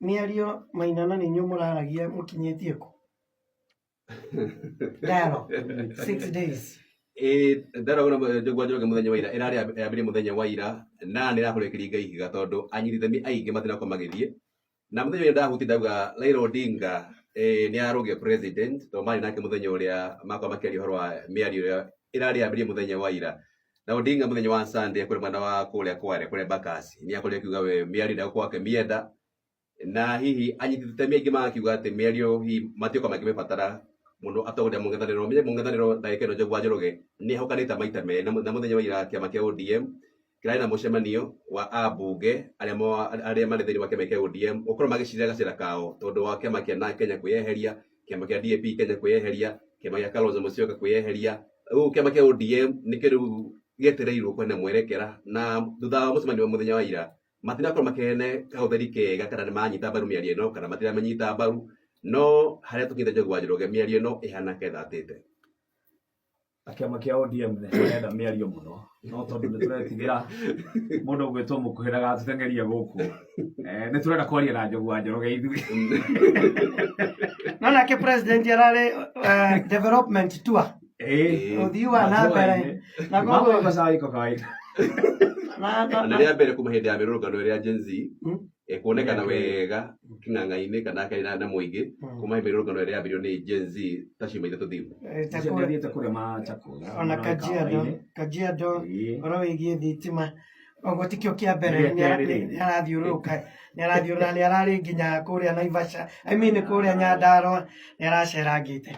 Mĩario Maina na nĩ inyuĩ mũraragia mũkinyĩtie kũ? Dialogue. 6 days. Ĩĩ, dialogue na Njogu wa Njoroge mũthenya wa ira ĩrarĩ yambĩrĩirie mũthenya wa ira na nĩ ĩrakorirwo ĩkĩringa ihiga tondũ anyiti itemi aingĩ matinakorwo magĩthiĩ. Na mũthenya ũrĩa ndahuti ndauga Raila Odinga nĩ arũgio president tondũ marĩ nake mũthenya ũrĩa makorwo makĩaria ũhoro wa mĩario ĩrĩa ĩrarĩ yambĩrĩirie mũthenya wa ira. Na Odinga mũthenya wa Sunday kũrĩ mwena wa kũrĩa Kware kũrĩa Embakasi nĩ akorirwo akiuga we mĩario ndegũkorwo akĩmĩenda, na hihi anyiti itemi aingĩ magakiuga atĩ mĩario hihi matiũka makĩmĩbatara mũno atongoria a mũng'ethanĩro. Menye mũng'ethanĩro ndagĩka ĩno Njogu wa Njoroge nĩ ahũkanĩte maita merĩ, na mũthenya wa ira kĩama kĩa ODM kĩrarĩ na mũcemanio wa ambunge arĩa marĩ thĩinĩ wa kĩama kĩa ODM gũkorwo magĩcirĩra gacĩra kao tondũ wa kĩama kĩa NARC Kenya kwĩyeheria, kĩama kĩa DAP Kenya kwĩyeheria, kĩama gĩa Kalonzo Musyoka kwĩyeheria. Rĩu kĩama kĩa ODM nĩkĩo rĩu gĩetereirwo kwene mwerekera, na thutha wa mũcemanio wa mũthenya wa ira matinakorwo makĩheana kahũthĩri kega kana nĩ manyita mbaru mĩario ĩno kana matiramĩnyita mbaru, no harĩa tũkinyĩte Njogu wa Njoroge mĩario ĩno ĩhana kethatĩte. Na kĩama kĩa ODM nĩ marenda mĩario mũno, no tondũ nĩ tũretigĩra mũndũ ũgwĩtwo mũkuhĩ ndagatũteng'erie gũkũ, nĩ tũrenda kwaria na Njogu wa Njoroge ithuĩ. No nake president ararĩ development tour. Ũthii wa na mbere. Na koguo macai kwa kawaida. Na rĩa mbere kuma hĩndĩ ya mĩrũrũngano ĩrĩa Gen Z ĩkuonekana wega kĩng'ang'a-inĩ kana akĩaria na mũingĩ kuma mĩrũrũngano ĩrĩa yambĩrĩirio nĩ Gen Z ta ciumia 3 thiru. Ta Ũcio nĩathiĩte kũrĩa Machakos. Ona Kajiado, Kajiado, ũhoro wĩgiĩ thitima. Koguo tikĩo kĩa mbere. Nĩ gĩa kerĩ rĩngĩ. Nĩ arathiũrũrũka, nĩ arathiũrũra, nĩ ararĩ nginya kũrĩa Naivasha, I mean kũrĩa Nyandarua, nĩ aracerangĩte.